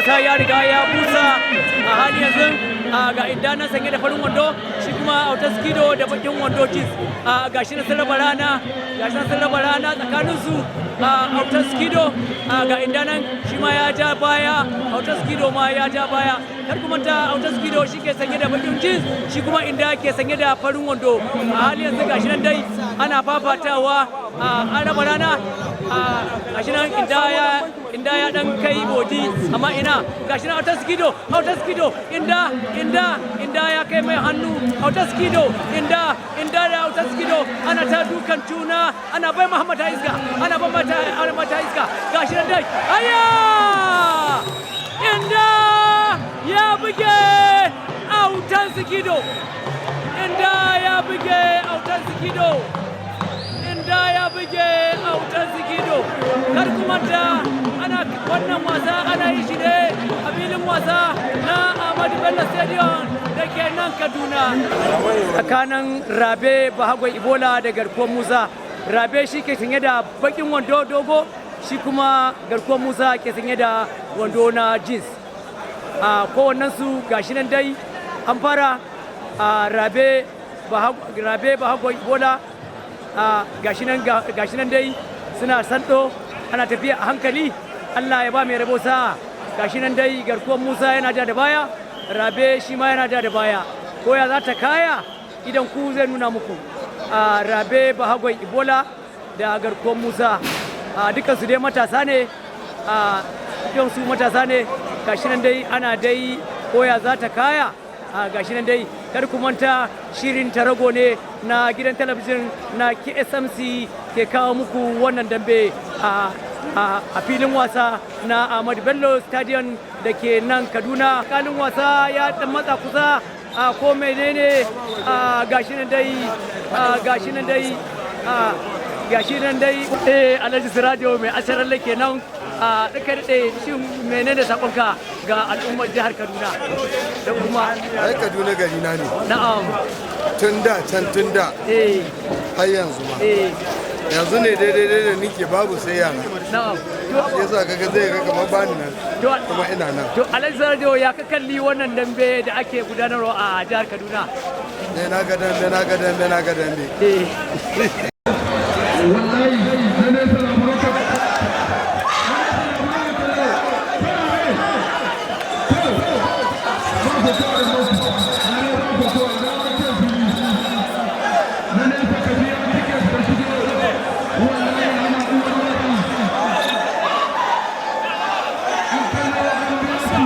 Wasa ya riga ya busa. A hali yanzu ga Inda nan sanye da farin wando, shi kuma Autan Skido da bakin wando jeans. Ga shi na sun raba rana, ga shi na sun raba rana tsakanin su. Autan Skido, ga Inda nan shi ma ya ja baya, Autan Skido ma ya ja baya. Kar ku manta, Autan Skido shi ke sanye da bakin jeans, shi kuma Inda ke sanye da farin wando. A hali yanzu gashi nan dai ana fafatawa, an raba rana. Gashi nan Inda ya dan kai body, amma ina, gashi nan Autan Skido, Autan Skido, Inda, Inda, Inda ya kai mai hannu. Autan Skido, Inda, Inda da Autan Skido ana ta dukan juna, ana bai Muhammad iska, ana bai mata, ana mata iska. Gashi nan dai, ayya, Inda ya buge Autan Skido, Inda ya buge Autan Skido, Inda ya buge Autan Sikido. Kar ku manta, ana wannan wasa ana yi shi ne a filin wasa na Ahmadu Bello Stadium da ke nan Kaduna, tsakanin Rabe Bahagon Ibola da Garkuwar Musa. Rabe shi ke sanye da bakin wando dogo, shi kuma Garkuwar Musa ke sanye da wando na jeans. A kowannensu gashi nan dai an fara. A Rabe Bahagon Ibola, gashi nan dai suna sando, ana tafiya a hankali. Allah ya ba mai rabo sa'a. Gashi nan dai Garkuwar Musa yana ja da baya, Rabe shi ma yana ja da baya. Ko ya za ta kaya, idan ku zai nuna muku. A Rabe Bahagon Ibola da Garkuwar Musa, a dukansu dai matasa ne, a dukansu matasa ne. Gashi nan dai ana dai koya za ta kaya. A gashi nan dai, kar ku manta, shirin Tarago ne na gidan talabijin na KSMC ke kawo muku wannan dambe a filin wasa na Ahmadu Bello Stadium da ke nan Kaduna. Kalin wasa ya dan matsa kusa a ko menene. A gashi nan dai, a gashi nan dai, a gashi nan dai. Eh, Alhaji Sirajo mai asharar kenan. A duka daɗe, shin menene sakonka ga al'ummar jihar Kaduna da kuma Ai Kaduna gari na ne. Tun da can, tun da har yanzu ma. Yanzu ne daidai da nike babu sai yara. Shi yasa kaga zai ga kamar bani nan kuma ina nan. To, Alhaji Sirajo, ya ka kalli wannan dambe da ake gudanarwa a jihar Kaduna? Ne na ga dambe, na ga dambe, na ga dambe. Wallahi na nesa na murka. Na nesa, ka biya ticket ka shigo. Wallahi ana uwar waka. An kallo an biya su.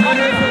Na nesa.